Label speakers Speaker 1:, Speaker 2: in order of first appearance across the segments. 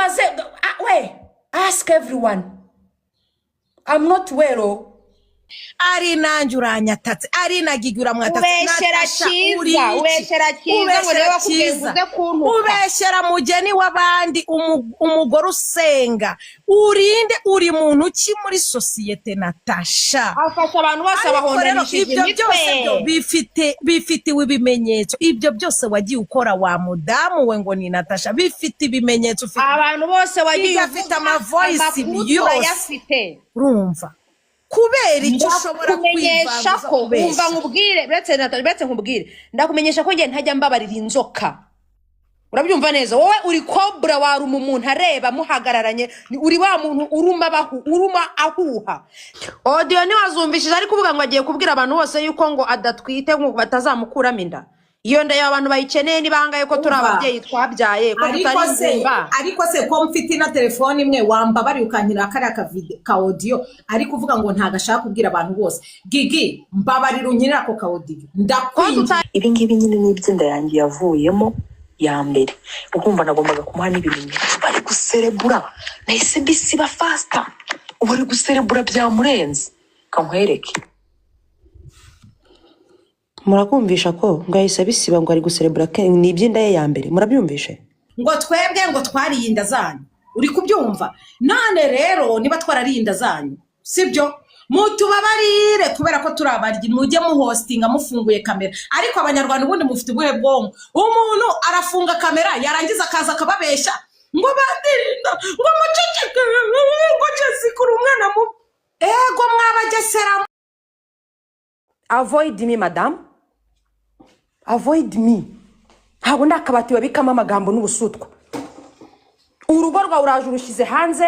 Speaker 1: Ubaze we, ask everyone, I'm not well, oh.
Speaker 2: Ari nanjye uranyatatse, ari na Gigi uramwatatse.
Speaker 3: Ubeshyera
Speaker 2: Natasha,
Speaker 3: Cyiza,
Speaker 2: uri iki?
Speaker 3: ubeshyera Cyiza ngo niwe
Speaker 2: Ubeshyera
Speaker 3: wakubwiye ngo
Speaker 2: Cyiza.
Speaker 3: uze kuntuka.
Speaker 2: Ubeshyera mugeni w'abandi, umugore usenga. Urinde, uri muntu ki muri sosiyete, Natasha?
Speaker 3: Afasha abantu bose,
Speaker 2: Ariko rero
Speaker 3: abahondanishije
Speaker 2: ibyo
Speaker 3: imitwe.
Speaker 2: byose byo bifitiwe ibimenyetso. Ibyo byose wagiye ukora wa mudamu we ngo ni Natasha, bifite ibimenyetso ufite.
Speaker 3: Abantu bose wagiye
Speaker 2: Gigi afite
Speaker 3: uvuga,
Speaker 2: ama voice
Speaker 3: amakuru
Speaker 2: yose.
Speaker 3: turayafite.
Speaker 2: Urumva kubera icyo ushobora
Speaker 3: Ndakumenyesha
Speaker 2: kwivanguza
Speaker 3: ko umva
Speaker 2: kubeshya.
Speaker 3: nkubwire, uretse Natasha, uretse nkubwire, ndakumenyesha ko njye ntajya mbabarira inzoka, urabyumva neza? Wowe uri cobra, waruma umuntu areba muhagararanye. Uri wa muntu uruma uruma ahuha. Audio ntiwazumvishije ari kuvuga ngo agiye kubwira abantu bose yuko ngo adatwite, ngo batazamukuramo inda. Iyo nda yawe abantu bayikeneye ni bangahe, ko turi
Speaker 2: Umva.
Speaker 3: ababyeyi twabyaye, ko
Speaker 2: Ariko
Speaker 3: tutari
Speaker 2: se
Speaker 3: ingumba?
Speaker 2: Ariko se ko mfite na telefone imwe, wambabariye ukankira kariya ka audio ari kuvuga ngo ntago ashaka kubwira abantu bose? Gigi, mbabarira unyirire ako ka audio,
Speaker 3: Ko
Speaker 2: ndakwinginze.
Speaker 3: tutari
Speaker 4: Ibi ngibi nyine ni iby'inda yanjye yavuyemo ya mbere. Urumva nagombaga kumuha n'ibimenyetso. Bari guserebura, nahise mbisiba faster. Ubu ari guserebura byamurenze, kankwereke.
Speaker 5: Murakumvisha ko ngo yahise abisiba, ngo ari guserebura ni iby'inda ye ya mbere, murabyumvishe?
Speaker 2: Ngo twebwe ngo twariye inda zanyu, uri kubyumva? None rero niba twarariye inda zanyu, sibyo, mutubabarire kubera ko turi abaryi. Mujye muhostinga mufunguye kamera. Ariko Abanyarwanda ubundi mufite ubuhe bwonko? Umuntu arafunga kamera, yarangiza akaza akababeshya ngo bandirinda, ngo muceceke, ngo Jessica uri umwana mubi. Ego mwabagesera.
Speaker 1: Avoid me, madam, avoid me. Ntabwo ndi akabati babikamo amagambo n'ubusutwa. Urugo rwawe uraje urushyize hanze,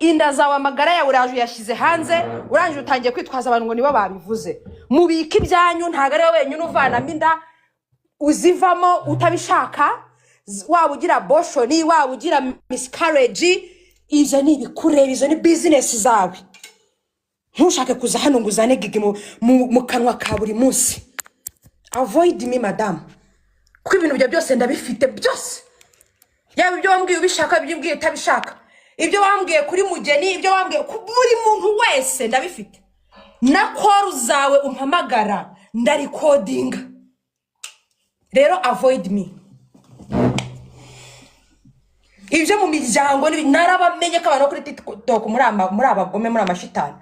Speaker 1: inda zawe, amagara yawe uraje uyashyize hanze, urangije utangiye kwitwaza abantu ngo nibo babivuze. Mubike ibyanyu. Ntabwo ari wowe wenyine uvanamo inda, uzivamo utabishaka. Waba ugira abortion, waba ugira miscarriage, ibyo ni ibikureba, izo ni business zawe. Ntushake kuza hano ngo uzane Gigi mu kanwa ka buri munsi. Avoid me, madamu, kuko ibintu byawe byose ndabifite byose, yaba ibyo wambwiye ubishaka, ibyo umbwiye utabishaka, ibyo wambwiye kuri mugeni, ibyo wambwiye ku buri muntu wese ndabifite, na call zawe umpamagara ndarikodinga. Rero avoid me. Ibyo mu miryango narabamenye ko abantu bo kuri TikTok muri abagome, muri amashitani.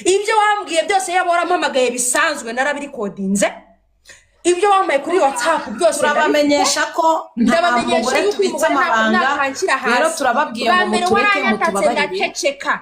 Speaker 1: Ibyo wambwiye byose, yaba warampamagaye bisanzwe, narabirikodinze. Ibyo wambaye kuri WhatsApp byose ndabifite.
Speaker 2: Turabamenyesha ko nta
Speaker 1: Ndabamenyesha
Speaker 2: mugore
Speaker 1: yuko uyu
Speaker 2: tubitse
Speaker 1: mugore ntabwo
Speaker 2: amabanga.
Speaker 1: nakanshyira
Speaker 2: Rero
Speaker 1: hasi.
Speaker 2: turababwiye
Speaker 1: Bwa
Speaker 2: ngo
Speaker 1: mbere
Speaker 2: mutureke,
Speaker 1: waranyatatse,
Speaker 2: mutubabarire.
Speaker 1: ndaceceka.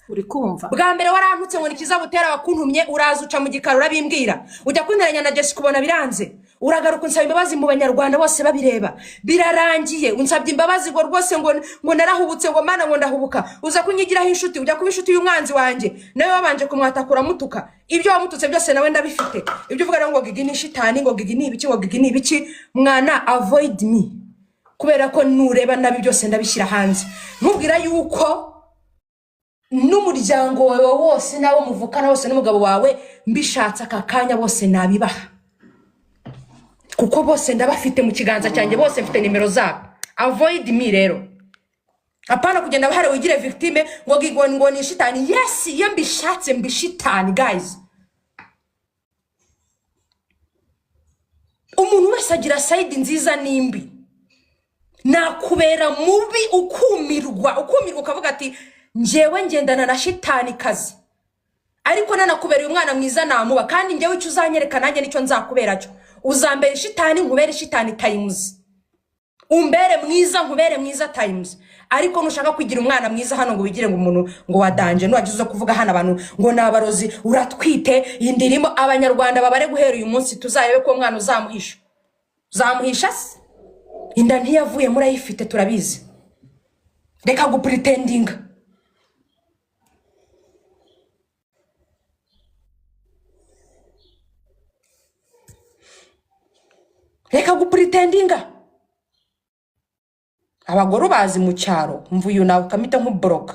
Speaker 2: Uri kumva?
Speaker 1: Bwa mbere warantutse ngo nikiza butera wakuntumye, uraza uca mu gikari urabimbwira, ujya kunteranya na Jessica ubona biranze, uragaruka unsaba imbabazi mu Banyarwanda bose babireba. Birarangiye, unsabye imbabazi ngo rwose ngo narahubutse, ngo mana, ngo ndahubuka. Uza kunyigiraho inshuti, ujya kuba inshuti y'umwanzi wanjye, nawe wabanje kumwatakura uramutuka. Ibyo wamututse byose nawe ndabifite. Ibyo uvuga rero ngo Gigi ni shitani, ngo Gigi ni ibiki, ngo Gigi ni ibiki, mwana, avoid me, kubera ko nureba nabi byose ndabishyira hanze. Nkubwira yuko n'umuryango wawe wose n'abo muvukana bose n'umugabo wawe, mbishatse aka kanya bose nabibaha, kuko bose ndabafite mu kiganza cyanjye, bose mfite nimero zabo. Avoid me rero, apana kugenda bahari wigire victime ngo ni shitani. Yes, iyo mbishatse mbishitani. Guys, umuntu wese agira side nziza n'imbi. Nakubera mubi ukumirwa, ukumirwa ukavuga ati njyewe ngendana na shitani kazi, ariko nanakubereye umwana mwiza namuba. Kandi njyewe icyo uzanyereka nanjye nicyo nzakubera cyo. Uzambera ishitani nkubere ishitani times, umbere mwiza nkubere mwiza times. Ariko nushaka kugira umwana mwiza hano ngo wigire ngo umuntu ngo wadanje, nuwagize uza kuvuga hano abantu ngo ni abarozi, uratwite, inda irimo, Abanyarwanda babare guhera uyu munsi, tuzarebe ko uwo mwana uzamuhisha. Uzamuhisha se? Inda ntiyavuye, murayifite, turabizi. Reka gupuritendinga. Reka gupuritendinga. Abagore ubazi mu cyaro, mvuye nawe ukamita nk'uboroka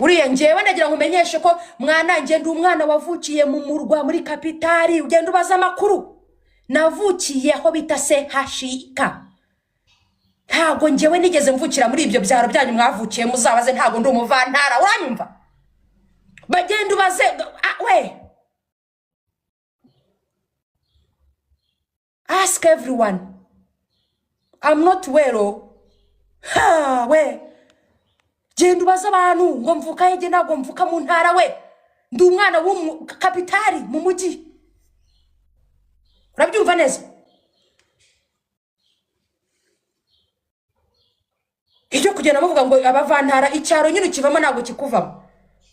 Speaker 1: uriya. Njyewe ndagira ngo umenyeshe ko mwana njye ndi umwana wavukiye mu murwa, muri kapitali. Ugenda ubaza amakuru, navukiye aho bita CHK. Ntabwo njyewe nigeze mvukira muri ibyo byaro byanyu mwavukiye, muzabaze, ntabwo ndi umuvantara, uranyumva? Bagenda ubaze we, ask everyone, I'm not well. Oh. Ha, we genda ubaze abantu ngo mvuka hege, ntabwo mvuka mu ntara we, ndi umwana w'umu kapitali mu mujyi, urabyumva neza? Ibyo kugenda muvuga ngo abavantara, icyaro nyine ukivamo ntabwo kikuvamo.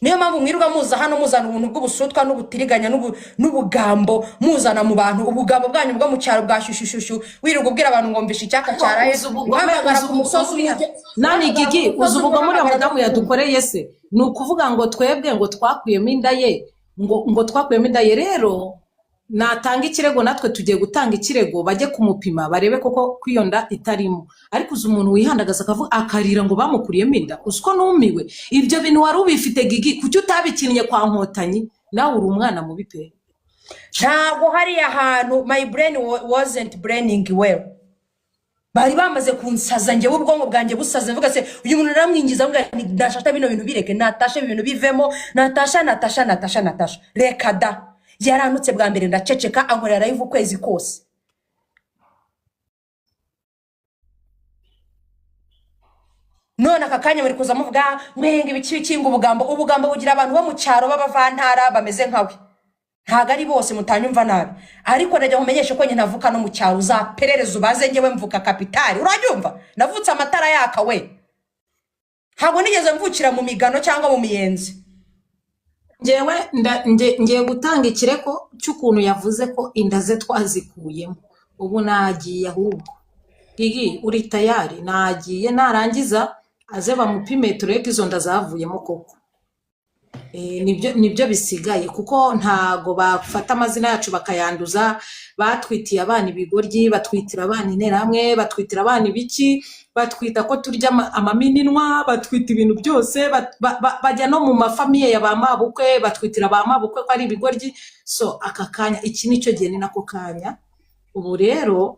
Speaker 1: Niyo mpamvu mwirirwa muza hano muzana ubuntu bw'ubusutwa n'ubutiriganya n'ubugambo, muzana mu bantu ubugambo bwanyu bwo mu cyaro bwa shyushyushyushyu, wirirwa ubwira abantu ngo mvishe icyaka cyaraye,
Speaker 2: Uzi ubugome,
Speaker 1: uhamagara
Speaker 2: uzi
Speaker 1: ku musozi
Speaker 2: ubugome
Speaker 1: umwe,
Speaker 2: nani
Speaker 1: uhamagara
Speaker 2: Gigi,
Speaker 1: ku musozi
Speaker 2: uzi
Speaker 1: umwe,
Speaker 2: ubugome uriya
Speaker 1: uhamagara
Speaker 2: mudamu
Speaker 1: no ku wundi.
Speaker 2: yadukoreye se? Ni ukuvuga ngo twebwe ngo twakuyemo inda ye, ngo twakuyemo inda ye. Rero natanga ikirego, natwe tugiye gutanga ikirego, bajye kumupima barebe koko ko iyo nda itarimo. Ariko uzi umuntu wihandagaza akavuga akarira ngo bamukuriyemo inda? Uzi ko numiwe? Ibyo bintu wari ubifite Gigi, kuki utabikinnye kwa Nkotanyi? Nawe uri umwana mubi pe.
Speaker 1: Ntabwo hariya hantu my brain wasn't braining well, bari bamaze kunsaza njyewe, ubwonko bwanjye busaze, mvuga se uyu muntu naramwingiza, mvuga nti Natasha bino bintu bireke, Natasha ibi bintu bivemo, Natasha, Natasha, Natasha, Natasha, reka da. Yarantutse bwa mbere ndaceceka, ankorera live ukwezi kose. None aka kanya muri kuza muvuga mwenga ibiki biki, ngo ubugambo, ubugambo bugira abantu bo mu cyaro b'abavantara bameze nkawe. Ntabwo ari bose, mutanyumva nabi, ariko najya mumenyeshe ko njye ntavuka no mu cyaro. Uzaperereza ubaze, njyewe mvuka kapitali, urabyumva? Navutse amatara yaka we, ntabwo nigeze mvukira mu migano cyangwa mu miyenzi.
Speaker 2: Ngewe ngiye gutanga ikirego cy'ukuntu yavuze ko inda ze twazikuyemo. Ubu nagiye ahubwo. Gigi, uri tayari? Nagiye, narangiza aze bamupime turebe ko izo nda zavuyemo koko. Nibyo bisigaye, kuko ntago bafata amazina yacu bakayanduza. Batwitiye abana ibigoryi, batwitira abana interahamwe, batwitira abana ibiki, batwita ko turya amamininwa, batwita ibintu byose, bajya no mu mafamiye ya ba mabukwe, batwitira ba mabukwe ko ari ibigoryi. So aka kanya iki nicyo gihe, ni nako kanya. Ubu rero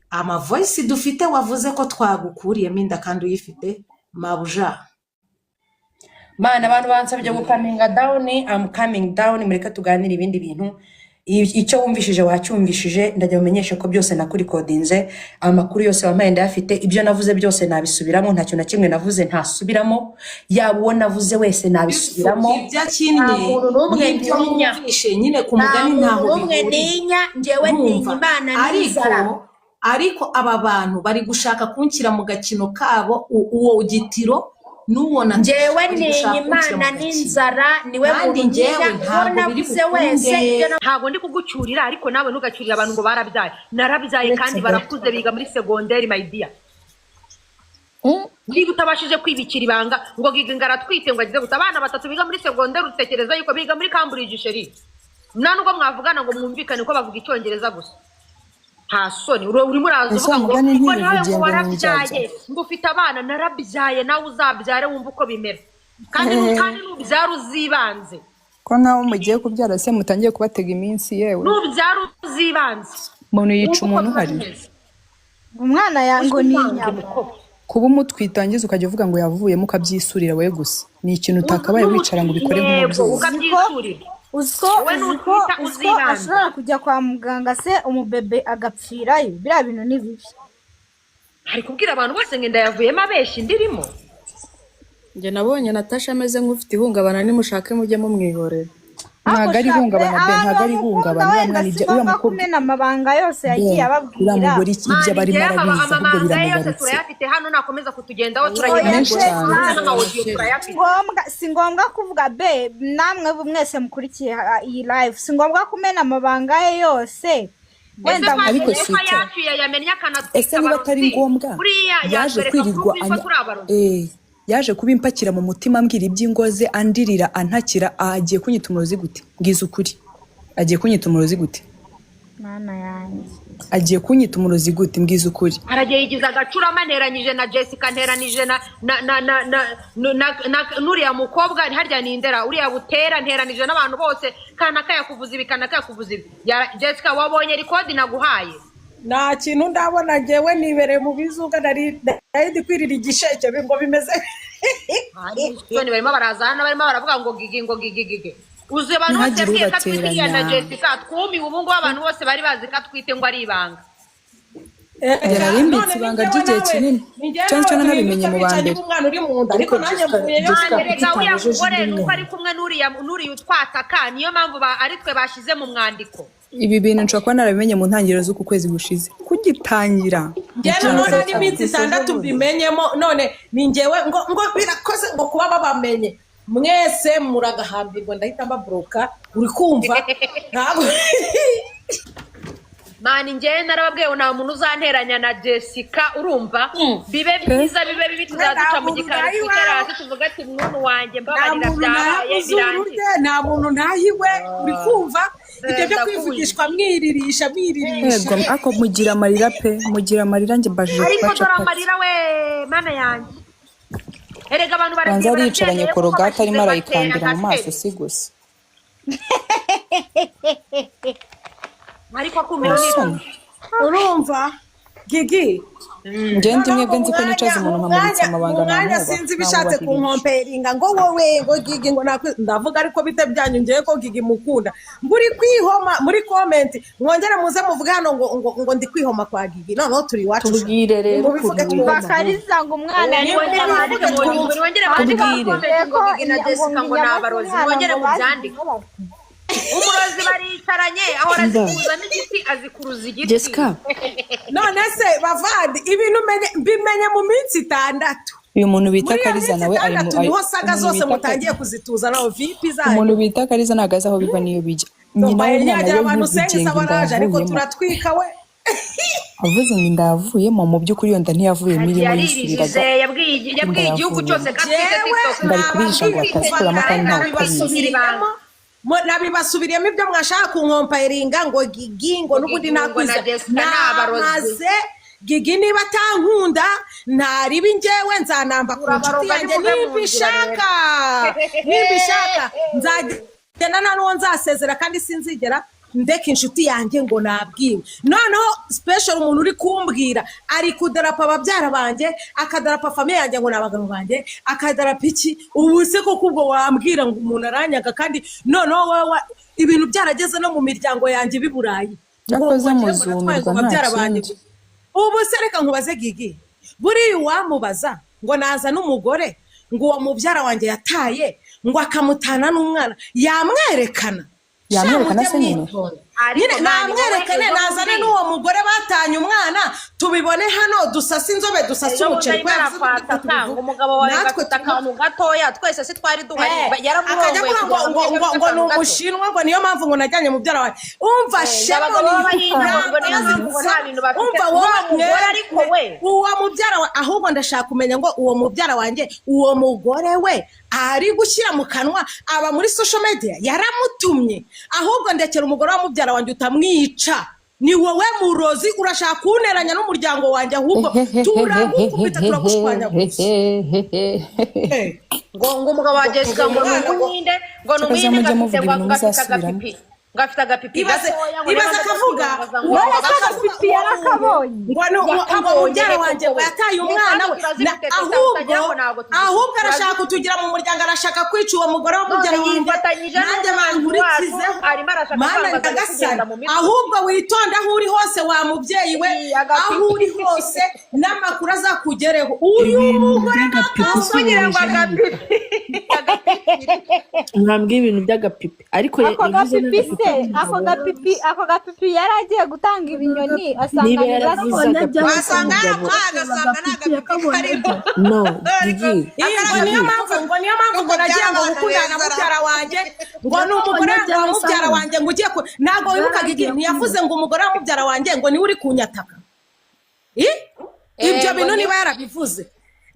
Speaker 2: amavoice dufite, wavuze ko twagukuriyemo inda kandi uyifite, mabuja.
Speaker 1: Mana, abantu bansabye gucalminga down, I'm coming down. Mureke tuganire ibindi bintu. Icyo wumvishije wacyumvishije. Ndajya mumenyeshe ko byose nakurikodinze, amakuru yose wampaye ndayafite, ibyo navuze byose nabisubiramo, nta kintu na kimwe navuze ntasubiramo, yaba uwo navuze wese nabisubiramo.
Speaker 2: Ibyo akinnye
Speaker 1: Nta muntu n'umwe
Speaker 2: n'ibyo
Speaker 1: ntinya.
Speaker 2: mwumvishe nyine ku
Speaker 1: Nta
Speaker 2: mugani
Speaker 1: muntu
Speaker 2: ntaho
Speaker 1: n'umwe
Speaker 2: bihuriye.
Speaker 1: ntinya, njyewe ntinya
Speaker 2: Ntumva
Speaker 1: Imana
Speaker 2: ariko
Speaker 1: n'inzara.
Speaker 2: Ariko aba bantu bari gushaka kunshyira mu gakino kabo, uwo gitiro n'uwo Natasha
Speaker 1: Njyewe
Speaker 2: bari
Speaker 1: ntinya
Speaker 2: gushaka kunshyira
Speaker 1: Imana
Speaker 2: mu gakino.
Speaker 1: n'inzara, niwe
Speaker 2: Kandi
Speaker 1: muntu
Speaker 2: njyewe
Speaker 1: ntinya, uwo
Speaker 2: ntabwo biri
Speaker 1: navuze wese
Speaker 2: bukunde.
Speaker 1: ibyo
Speaker 3: Ntabwo ndi kugucyurira, ariko nawe ntugacyurire abantu ngo barabyaye. Narabyaye
Speaker 6: Uretse
Speaker 3: kandi
Speaker 6: gato.
Speaker 3: barakuze, biga muri segonderi, my dear. Niba utabashije kwibikira ibanga ngo Giga ngo aratwite, ngo agize gusa abana batatu biga muri segonderi, utekereza yuko biga muri Cambridge, chérie? Nta nubwo mwavugana ngo mwumvikane, ko bavuga icyongereza gusa. Nta soni, urimo uraza
Speaker 6: Ese
Speaker 3: uvuga ngo
Speaker 6: mugani
Speaker 3: ngo nawe
Speaker 6: ntibivugiye
Speaker 3: ngo
Speaker 6: ngo ni
Speaker 3: warabyaye,
Speaker 6: indyarya.
Speaker 3: ngo ufite abana. Narabyaye, nawe uzabyare wumve uko bimera, kandi kandi nubyara uzibanze.
Speaker 7: Ko nkaho mugiye kubyara se mutangiye kubatega iminsi yewe?
Speaker 3: Nubyara uzibanze
Speaker 7: Umuntu yica
Speaker 3: wumve uko
Speaker 7: umuntu
Speaker 3: biba
Speaker 7: uhari.
Speaker 3: bimeze.
Speaker 8: Umwana ya ngo ni
Speaker 3: Uzibanze,
Speaker 8: inyama.
Speaker 3: mukobwa.
Speaker 7: Kuba umutwitangiza ukajya uvuga ngo yavuyemo, ukabyisurira wowe gusa, ni ikintu utakabaye wicara ngo ubikore
Speaker 3: Yego.
Speaker 7: nk'umubyeyi.
Speaker 3: Ukabyisurira.
Speaker 8: Uziko
Speaker 3: Wowe
Speaker 8: uziko
Speaker 3: nutwita
Speaker 8: uziko
Speaker 3: uzibanze.
Speaker 8: ashobora kujya kwa muganga se umubebe agapfirayo, biriya bintu ni bibi.
Speaker 3: Ari kubwira abantu bose ngo inda yavuyemo, abeshya indi irimo.
Speaker 9: Njye nabonye Natasha ameze nk'ufite ihungabana, nimushake mujye mumwihorera.
Speaker 7: Ntabwo ari
Speaker 8: Ariko sha pe,
Speaker 7: ihungabana be,
Speaker 8: abantu
Speaker 7: ntabwo ari
Speaker 8: bamukunda
Speaker 7: ihungabana uriya
Speaker 8: wenda
Speaker 7: mwana
Speaker 8: si
Speaker 7: ibyo uriya
Speaker 8: ngombwa
Speaker 7: mukobwa
Speaker 8: kumena amabanga yose
Speaker 7: be
Speaker 8: yagiye
Speaker 7: uriya
Speaker 8: ababwira.
Speaker 7: mugore ibyo
Speaker 3: Mani
Speaker 7: aba arimo
Speaker 3: njyewe
Speaker 7: arabizi ahubwo
Speaker 3: amabanga ye yose
Speaker 7: biramugarutse.
Speaker 3: turayafite hano, nakomeza kutugendaho
Speaker 8: Oya
Speaker 3: turagenda
Speaker 7: Menshi
Speaker 8: pe,
Speaker 7: cyane.
Speaker 8: nta
Speaker 3: n'amawodiyo turayafite.
Speaker 8: ngombwa, si ngombwa kuvuga be, namwe mwese mukurikiye iyi live, si ngombwa kumena amabanga ye yose.
Speaker 3: Ese
Speaker 8: Wenda
Speaker 3: kwa
Speaker 7: Ariko
Speaker 8: mumenye
Speaker 3: ko
Speaker 7: sita
Speaker 3: yacu yayamennye akanatwita
Speaker 7: ese niba atari
Speaker 3: abarozi,
Speaker 7: ngombwa
Speaker 3: buriya
Speaker 7: yaje
Speaker 3: yatwereka
Speaker 7: kwirirwa
Speaker 3: proof yuko turi abarozi?
Speaker 7: Yaje kuba impakira mu mutima, ambwira iby'ingoze, andirira, antakira, agiye kunyita umurozi gute? Mbwiza ukuri, agiye kunyita umurozi gute?
Speaker 8: Mana yanjye.
Speaker 7: Agiye kunyita umurozi gute? Mbwiza ukuri.
Speaker 3: Aragiye yigize agacurama, nteranyije na Jessica, nteranije na n'uriya mukobwa harya ni Indera, uriya Butera, nteranije n'abantu bose, kanaka yakuvuza ibi, kanaka yakuvuza ibi. Jessica, wabonye record naguhaye?
Speaker 2: Nta kintu ndabona, njyewe nibereye mu bizuga, nari ndi kwirira igisheke ngo bimeze.
Speaker 3: None barimo baraza hano, barimo baravuga ngo Gigi, ngo Gigi, Gigi. Uzi abantu bose
Speaker 7: Ntihagire
Speaker 3: yabwiye ko atwite iriya na
Speaker 7: ubateranya.
Speaker 3: Jessica, twumiwe. Ubu ngubu abantu bose bari bazi ko atwite ngo ari ibanga.
Speaker 7: Yararimbitse ibanga ry'igihe kinini. Cyane cyane nabimenye mu ba mbere.
Speaker 2: Umwana uri mu nda, ariko
Speaker 4: Ariko
Speaker 2: nanjye
Speaker 4: Jessica,
Speaker 2: mvuyeyo.
Speaker 4: Jessica,
Speaker 3: Erega
Speaker 4: kuki
Speaker 3: uriya
Speaker 4: utanejeje
Speaker 3: mugore
Speaker 4: undi
Speaker 3: ni uko
Speaker 4: mwana?
Speaker 3: ari kumwe n'uriya utwataka, niyo mpamvu ari twe bashyize mu mwandiko.
Speaker 7: Ibi bintu nshobora kuba narabimenye mu ntangiriro z'uku kwezi gushize kugitangira.
Speaker 2: Njyewe
Speaker 7: Mu
Speaker 2: noneho
Speaker 7: cyaro.
Speaker 2: n'iminsi 6 mbimenyemo, none ni njyewe ngo birakoze ngo kuba babamenye mwese muragahambirwa, ndahita mbaburoka, uri kumva? Ntabwo.
Speaker 3: Man, njyewe narababwiye ngo nta muntu uzanteranya na Jessica, urumva? Bibe byiza, bibe bibi, tuzaduca
Speaker 2: Nta
Speaker 3: mu
Speaker 2: muntu
Speaker 3: gikari,
Speaker 2: ntaha
Speaker 3: twicare
Speaker 2: iwawe.
Speaker 3: hasi tuvuge ati: "Muntu wanjye,
Speaker 2: Nta
Speaker 3: mbabarira,
Speaker 2: muntu
Speaker 3: byabaye,
Speaker 2: ntaha izuru
Speaker 3: birangiye."
Speaker 2: rye, nta muntu ntahiwe, uri kumva? Ibyo byo
Speaker 3: Ndakuzi.
Speaker 2: kwivugishwa mwiririsha, mwiririsha.
Speaker 7: Yego, ariko mugira amarira pe, mugira amarira, njye mbajije
Speaker 3: Ariko
Speaker 7: kuba
Speaker 3: dore
Speaker 7: capati.
Speaker 3: amarira we, mana yanjye, erega abantu
Speaker 7: Banza
Speaker 3: baragiye
Speaker 7: ariyicaranye
Speaker 3: barabyemeye kuko
Speaker 7: korogate,
Speaker 3: bashyize
Speaker 7: arimo
Speaker 3: batera
Speaker 7: arayikandira
Speaker 3: nka
Speaker 7: mu maso
Speaker 3: feri.
Speaker 7: si gusa.
Speaker 3: Ariko akumiro ni
Speaker 7: Urasoni.
Speaker 2: Urumva Gigi?
Speaker 7: Njye ndi mwebwe, nzi ko nicaza umuntu nkamubitsa amabanga,
Speaker 2: Mu mwanya
Speaker 7: namwubaha
Speaker 2: sinzi ibishatse
Speaker 7: namwubahirije.
Speaker 2: Kunkomperinga ngo wowe, ngo Gigi, ngo nakwe, ndavuga ariko bite byanyu? Ngewe ko Gigi mukunda, muri kwihoma muri comment, mwongere muze muvuge hano ngo ndi kwihoma kwa Gigi. Noneho turi iwacu.
Speaker 6: Tubwire rero
Speaker 2: Mubivuge
Speaker 6: ukuntu
Speaker 2: twumve.
Speaker 6: wihoma.
Speaker 8: Bakariza ngo umwana
Speaker 3: Niwongere
Speaker 8: ni
Speaker 3: bandike ngo niwongere bandike muri
Speaker 6: Tubwire.
Speaker 3: comment ngo Gigi na Jessica ngo ni abarozi. Mwongere mubyandike, umurozi baricaranye, ahora
Speaker 6: Umva.
Speaker 3: azikuzamo igiti, azikuruza igiti.
Speaker 6: Jessica.
Speaker 2: None se bavandi, ibintu mbimenye mu minsi 6.
Speaker 7: Uyu muntu bita
Speaker 2: Muri iyo
Speaker 7: Kariza
Speaker 2: minsi
Speaker 7: nawe ari mu
Speaker 2: 6 niho saga
Speaker 7: umuntu
Speaker 2: zose
Speaker 7: bita
Speaker 2: mutangiye kuzituza naho vipi zanyu.
Speaker 7: Umuntu bita Kariza ntabwo azi aho biva n'iyo bijya. Nyina
Speaker 2: Mbaye
Speaker 7: w'umwana
Speaker 2: nyagira
Speaker 7: we
Speaker 2: abantu
Speaker 7: yivugiye
Speaker 2: sengisa
Speaker 7: ngo inda
Speaker 2: baraje, ariko
Speaker 7: yavuyemo.
Speaker 2: turatwika we.
Speaker 7: Avuze ngo inda yavuyemo, mu by'ukuri iyo nda ntiyavuyemo, irimo
Speaker 3: Yaririje.
Speaker 7: yisubiraga.
Speaker 3: Yabwiye
Speaker 7: Inda
Speaker 3: yabwiye igihugu
Speaker 7: yavuyemo.
Speaker 3: cyose ko atwite.
Speaker 2: Jewe
Speaker 3: TikTok.
Speaker 7: Ngo ari kubihisha ngo
Speaker 2: nababwiye kuva
Speaker 7: batazikuramo
Speaker 2: kare,
Speaker 7: kandi ntawe utabizi.
Speaker 2: nabibasubiriyemo. Nabibasubiriyemo ibyo mwashaka kunkomparinga ngo Gigi ngo
Speaker 3: Ngo
Speaker 2: n'ubundi
Speaker 3: Gigi ngo na
Speaker 2: nakwiza
Speaker 3: Jessica ni abarozi.
Speaker 2: namaze. Gigi niba atankunda ntaribi, njyewe nzanamba ku nshuti
Speaker 3: Urabaroga
Speaker 2: yanjye.
Speaker 3: nimuve mu
Speaker 2: Nimba
Speaker 3: nzira.
Speaker 2: ishaka, nimba ishaka nzagenda, nta n'uwo nzasezera, kandi sinzigera ndeka inshuti yanjye ngo nabwiwe. Noneho special umuntu uri kumbwira ari kudarapa ababyara banjye, akadarapa famille yanjye ngo ni abagabo banjye, akadarapa iki? Ubu se koko ubwo wambwira ngo umuntu aranyaga, kandi noneho wowe ibintu byarageze no mu miryango yanjye b'i Burayi, ngo
Speaker 7: Cyakoze
Speaker 2: ngo ngiye ngo natwaye ngo
Speaker 7: muzumirwa nta
Speaker 2: babyara banjye.
Speaker 7: kindi.
Speaker 2: Ubu se reka nkubaze Gigi, buriya uwamubaza ngo naza n'umugore ngo uwo mubyara wanjye yataye, ngo akamutana n'umwana, yamwerekana?
Speaker 7: Yamwerekana
Speaker 2: Sha,
Speaker 7: se
Speaker 2: mujye
Speaker 7: nyine?
Speaker 2: mwitonda.
Speaker 3: Ariko
Speaker 2: Nyine
Speaker 3: man, wowe
Speaker 2: namwerekane,
Speaker 3: ejo
Speaker 2: nazane
Speaker 3: bundi
Speaker 2: n'uwo mugore batanye umwana, tubibone hano, dusase inzobe, dusase
Speaker 3: ejo bundi
Speaker 2: umuceri,
Speaker 3: arimo
Speaker 2: ko yavuze ko
Speaker 3: arakwataka
Speaker 2: tubivuga
Speaker 3: ngo umugabo wawe
Speaker 2: natwe
Speaker 3: gafite akantu gatoya, twese se twari duhari,
Speaker 2: akajya
Speaker 3: yaramurongoye
Speaker 2: avuga ngo
Speaker 3: kugira
Speaker 2: ngo
Speaker 3: ngo
Speaker 2: ngo
Speaker 3: afite
Speaker 2: ngo ni
Speaker 3: akantu gato.
Speaker 2: umushinwa, ngo niyo mpamvu ngo najyanye mubyara wanjye. Umva,
Speaker 3: Ngo
Speaker 2: shema
Speaker 3: abagabo
Speaker 2: ni
Speaker 3: b'abahinda ngo niyo mpamvu ngo nta bintu bafite.
Speaker 2: Umva
Speaker 3: Uwo
Speaker 2: wowe
Speaker 3: mugore ariko we
Speaker 2: uwo mubyara wa, ahubwo ndashaka kumenya ngo uwo mubyara wanjye, uwo mugore we ari gushyira mu kanwa aba muri social media, yaramutumye? Ahubwo ndekera umugore wa mubyara wanjye, utamwica, ni wowe murozi, urashaka kunteranya n'umuryango wanjye, ahubwo turagukubita, turagushwanyaguza.
Speaker 3: Ngo umugabo wa Jessica ngo ni umuhinde, ngo ni
Speaker 7: Cyakoze
Speaker 3: umuhinde,
Speaker 7: mujye
Speaker 3: ngo
Speaker 7: muvuga
Speaker 3: afite ngo
Speaker 7: ibintu
Speaker 3: afite
Speaker 7: muzasubiramo.
Speaker 3: agapipi, ngo afite agapipi
Speaker 2: Ibaze
Speaker 3: gatoya, ngo niyo
Speaker 2: ibaze
Speaker 3: mpamvu
Speaker 2: akavuga
Speaker 3: akirongoza ngo
Speaker 2: uwo
Speaker 8: None se
Speaker 2: akavuga
Speaker 8: agapipi yarakabonye?
Speaker 2: Ngo ni ngo
Speaker 3: Yakabonye
Speaker 2: mubyara
Speaker 3: reka
Speaker 2: wanjye ngo
Speaker 3: wowe.
Speaker 2: yataye
Speaker 3: Ni
Speaker 2: umwana
Speaker 3: kandi
Speaker 2: we
Speaker 3: turazifite teta,
Speaker 2: ahubwo
Speaker 3: utagira ngo ntabwo tuzifite.
Speaker 2: Ahubwo arashaka kutugira mu muryango, arashaka kwica uwo mugore wa
Speaker 3: None
Speaker 2: mubyara wanjye,
Speaker 3: yifatanyije
Speaker 2: nanjye
Speaker 3: n'umwanzi wacu,
Speaker 2: bankurikizeho.
Speaker 3: arimo arashaka
Speaker 2: Mana
Speaker 3: kwambaza ari
Speaker 2: nyagasani,
Speaker 3: kugenda mu mitwe.
Speaker 2: Ahubwo witonde aho uri hose, wa mubyeyi we,
Speaker 3: Ii, agapipi.
Speaker 2: aho uri hose n'amakuru azakugereho, uyu
Speaker 6: Ibintu
Speaker 2: mugore
Speaker 6: by'agapipi
Speaker 2: nakaza
Speaker 6: si
Speaker 3: Kugira ngo
Speaker 6: ubujiji.
Speaker 3: agapipi, agapipi.
Speaker 6: Mwambwiye ibintu by'agapipi, ariko
Speaker 8: Ako
Speaker 6: yavuze
Speaker 8: gapipi
Speaker 6: n'agapipi
Speaker 8: se, ako
Speaker 6: k'umugabo.
Speaker 8: gapipi, ako gapipi yari agiye gutanga ibinyoni asanga
Speaker 6: Niba
Speaker 8: ni
Speaker 6: yaravuze
Speaker 8: gato.
Speaker 6: agapipi
Speaker 10: Wasanga
Speaker 6: k'umugabo
Speaker 10: yaramuhaye agasanga nta gapipi karimo.
Speaker 6: No
Speaker 10: Ariko
Speaker 6: Gigi.
Speaker 2: Iyi ngo niyo mpamvu, ngo niyo mpamvu ngo nagiye ngo gukundana na mubyara wanjye, ngo ni umugore ngo wa mubyara wanjye ngo ugiye ku, ntabwo wibukaga igihe ntiyavuze ngo umugore wa mubyara wanjye ngo niwe uri kunyataka? Ibyo
Speaker 3: Ngo
Speaker 2: bintu
Speaker 3: ni
Speaker 2: niba yarabivuze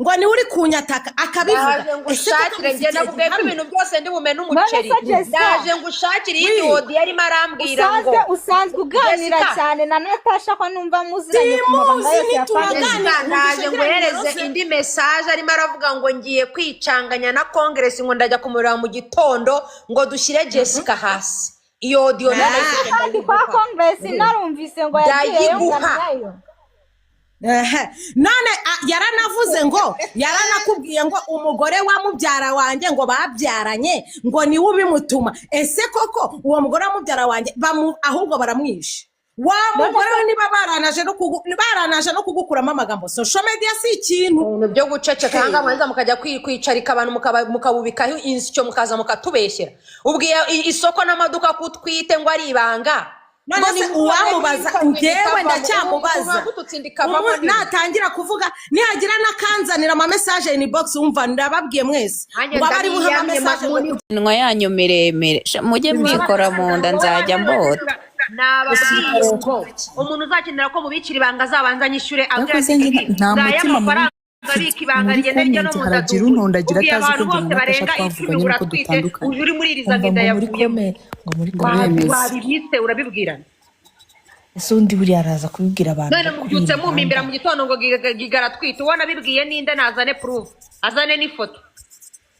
Speaker 2: ngo niwe uri kunyataka, akabivuga,
Speaker 3: Ndaje
Speaker 2: ese koko
Speaker 3: ngushakire, njye
Speaker 2: bifitiye
Speaker 3: nakubwiye ko
Speaker 2: gihamya?
Speaker 3: ibintu byose ndi bumene
Speaker 8: None
Speaker 3: umuceri.
Speaker 8: se Jessica,
Speaker 3: Ndaje ngushakire iyindi
Speaker 2: Wi.
Speaker 3: audio yarimo arambwira ngo
Speaker 8: usanzwe uganira
Speaker 3: Jessica.
Speaker 8: cyane na Natasha, ko numva muziranye ku mabanga
Speaker 2: Simuzi,
Speaker 8: yose ya famille?
Speaker 2: ntituraganira.
Speaker 3: Jessica, ndaje
Speaker 2: Numvise agira
Speaker 3: nguhereze
Speaker 2: nimero ze.
Speaker 3: indi message arimo aravuga ngo ngiye kwicanganya na Congress, ngo ndajya kumureba mu gitondo, ngo dushyire Jessica hasi. Iyo audio narayifite,
Speaker 8: Kandi kwa
Speaker 3: ndayiguha.
Speaker 8: Congress narumvise ngo yagiyeyo ngo
Speaker 3: Ndayiguha.
Speaker 8: nayo.
Speaker 2: Ehe. None yaranavuze ngo yaranakubwiye ngo umugore wa mubyara wanjye ngo babyaranye ngo niwe ubimutuma. Ese koko uwo mugore wa mubyara wanjye ahubwo baramwishe wa mugore we, niba baranaje no kugukuramo amagambo, social media si ikintu.
Speaker 3: Ibintu byo guceceka ahangaha, mwarangiza mukajya kwicarika abantu, mukabubikaho insyo, mukaza mukatubeshyera. Ubwiye isoko n'amaduka ko utwite ngo ari ibanga.
Speaker 2: None
Speaker 3: Ngo
Speaker 2: se
Speaker 3: ni
Speaker 2: uwamubaza, njyewe ndacyamubaza. Natangira kuvuga, nihagira n'akanzanira ama message inbox, wumva ndababwiye mwese
Speaker 3: Nanjye
Speaker 2: ngo abari buhe ama
Speaker 3: ndabiyamye,
Speaker 2: message ngo
Speaker 11: Iminwa yanyu miremire. Sha, mujye mwikora mu nda, nzajya mbota.
Speaker 3: Nababwiye ngo umuntu uzakenera ko mubikira ibanga azabanza anyishyure, ambwira
Speaker 7: Yakoze
Speaker 3: ati
Speaker 7: njye nta
Speaker 3: nzaye
Speaker 7: mutima mubi
Speaker 3: amafaranga abika ibanga
Speaker 7: muri
Speaker 3: rigenda rijya no
Speaker 7: comment
Speaker 3: mu nda.
Speaker 7: haragira
Speaker 3: Dubu
Speaker 7: untondagira
Speaker 3: ubwiye
Speaker 7: atazi ko
Speaker 3: abantu
Speaker 7: njye
Speaker 3: bose
Speaker 7: na Natasha
Speaker 3: barenga 10
Speaker 7: twavuganye nuko
Speaker 3: uratwite,
Speaker 7: dutandukanye.
Speaker 3: uje uri muririza ngo
Speaker 12: Umva
Speaker 3: inda
Speaker 12: ngo muri
Speaker 3: yavuyemo.
Speaker 12: kome ngo muri
Speaker 7: Ndabemeza.
Speaker 3: Wabibitse urabibwirana.
Speaker 12: Ese undi buriya araza kubibwira abantu
Speaker 3: None
Speaker 12: kuri iyi
Speaker 3: mubyutse mumimbira
Speaker 12: mihanda?
Speaker 3: mu gitondo ngo Giga aratwite. Uwo nabibwiye ninde? Nazane proof, azane n'ifoto.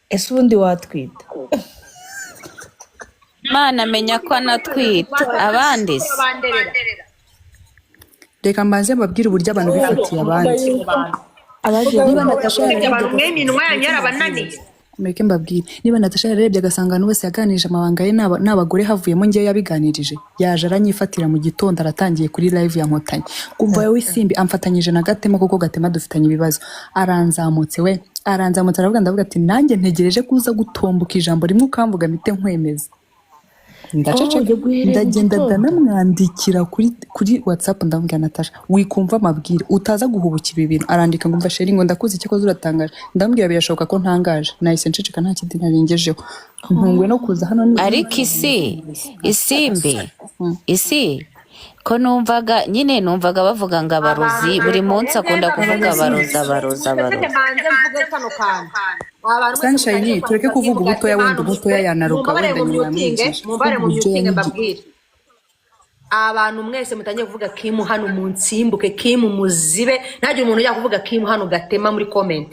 Speaker 12: Ese ubundi watwita?
Speaker 11: Mana, amenya ko anatwita abandi se.
Speaker 3: Banderera.
Speaker 7: Reka mbanze mbabwire uburyo abantu bifatiye abandi.
Speaker 12: Abagiye
Speaker 7: Niba Natasha
Speaker 3: Usibye abantu
Speaker 7: yararebye
Speaker 3: mwe iminwa yanyu yarabananiye.
Speaker 7: Mureke mbabwire, niba Natasha yararebye agasanga abantu bose yaganirije amabanga ye n'abagore havuyemo ngewe yabiganirije, yaje aranyifatira mu gitondo, aratangiye kuri live ya Nkotanyi, kumva wowe Isimbi amfatanyije na Gatema, kuko Gatema dufitanye ibibazo, aranzamutse we, aranzamutse, aravuga, ndavuga ati nanjye ntegereje kuza gutomboka ijambo rimwe ukamvuga mpite nkwemeza. Ndaceceka.
Speaker 12: Oh, yaguhereye mu
Speaker 7: Ndagenda
Speaker 12: gitondo.
Speaker 7: ndanamwandikira kuri WhatsApp, ndamubwira: "Natasha, wikumva amabwire, utaza guhubukira ibi bintu." Arandika ngo: "Mva chérie," ngo: "Ndakuzi, icyo koze uratangaje." Ndamubwira: "Birashoboka ko ntangaje." Nahise nceceka, nta kindi narengejeho. Ntunguwe no kuza hano ni
Speaker 11: Ariko isi, Isimbi, isi ko numvaga nyine, numvaga bavuga ngo abarozi buri munsi akunda kuvuga abarozi, abarozi, abarozi.
Speaker 3: Manze mvuge kano kantu, abantu mwese
Speaker 7: Sunshine,
Speaker 3: mutangiye
Speaker 7: tureke
Speaker 3: kwandika
Speaker 7: kuvuga
Speaker 3: Kimu
Speaker 7: ubutoya,
Speaker 3: Gatema
Speaker 7: wenda
Speaker 3: hano
Speaker 7: ubutoya yanaruka,
Speaker 3: mumbabare
Speaker 7: wenda
Speaker 3: mu
Speaker 7: nyuma
Speaker 3: myutinge,
Speaker 7: yamwigisha
Speaker 3: mumbabare mu
Speaker 7: uburyo
Speaker 3: myutinge
Speaker 7: yanyigiye.
Speaker 3: Mbabwire, abantu mwese mutangiye kuvuga Kimu hano, munsimbuke Kimu muzibe, ntagire umuntu ujya kuvuga Kimu hano Gatema muri comment.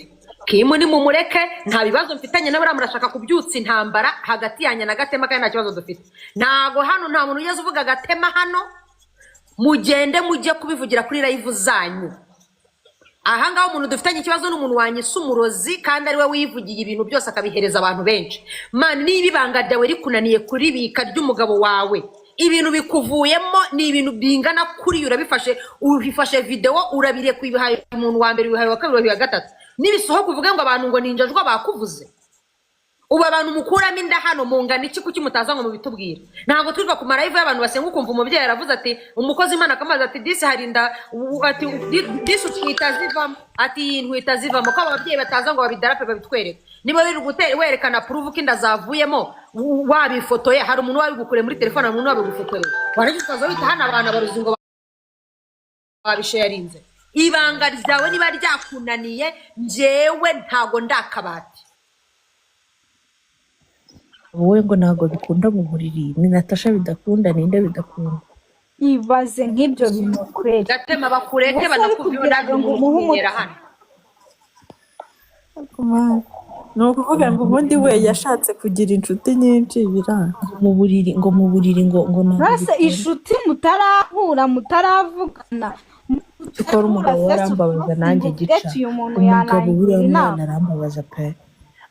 Speaker 3: Kimu ni mumureke, nta bibazo mfitanye nawe. Buriya murashaka kubyutsa intambara hagati yanjye na Gatema kandi nta kibazo dufite. Ntago hano nta muntu ugeze uvuga Gatema hano. Mugende mujye kubivugira kuri live zanyu. Ahangaha umuntu dufitanye ikibazo ni umuntu wanyise umurozi, kandi ari we wivugiye ibintu byose akabihereza abantu benshi. Man, niba ibanga ryawe rikunaniye kuribika ry'umugabo wawe, ibintu bikuvuyemo ni ibintu bingana kuriya, urabifashe, ubifashe videwo, urabireka, ubihaye umuntu wa mbere, ubihaye uwa kabiri, ubihaye uwa gatatu, nibisohoka uvuge ngo abantu ngo ninjajwa bakuvuze. Ubu abantu mukuramo inda hano mungana iki? Kuki mutaza ngo mubitubwire? Ntabwo twirirwa ku ma live y'abantu basenga, ukumva umubyeyi aravuze ati umukozi Imana akamaze ati disi hari inda, ati disi utwita zivamo, ati iyi ntwita zivamo. Ko ababyeyi bataza ngo babidarape babitwereke? Niba biri werekana proof ko inda zavuyemo, wabifotoye, hari umuntu wabigukuriye muri telefone, hari umuntu wabigufotoreye, warangiza ukaza wita hano abantu abarozi ngo babisharinze. Ibanga ryawe niba ryakunaniye, njyewe ntago ndakabati.
Speaker 12: Wowe ngo ntabwo bikunda mu buriri, ni Natasha bidakunda, ninde bidakunda?
Speaker 8: Ibaze nk'ibyo bintu kweri.
Speaker 3: Gatema, bakureke.
Speaker 8: Ubuse
Speaker 3: Banakubwira
Speaker 8: bikubwiraga ngo umuhe
Speaker 3: umuntu
Speaker 8: umuti.
Speaker 3: Hano.
Speaker 10: Ni ukuvuga ngo ubundi we yashatse kugira inshuti nyinshi biranga.
Speaker 12: Mu buriri ngo, mu buriri ngo ntabwo
Speaker 8: Mbese
Speaker 12: bikunda.
Speaker 8: Inshuti mutarahura, mutaravugana,
Speaker 12: Cyokora umugabo we
Speaker 8: mutarahura face
Speaker 12: arambabaza
Speaker 8: to face,
Speaker 12: nanjye
Speaker 8: ngo uvuge
Speaker 12: gica.
Speaker 8: ati uyu muntu
Speaker 12: Umugabo
Speaker 8: yanangira
Speaker 12: w'uriya
Speaker 8: inama.
Speaker 12: mwana arambabaza pe,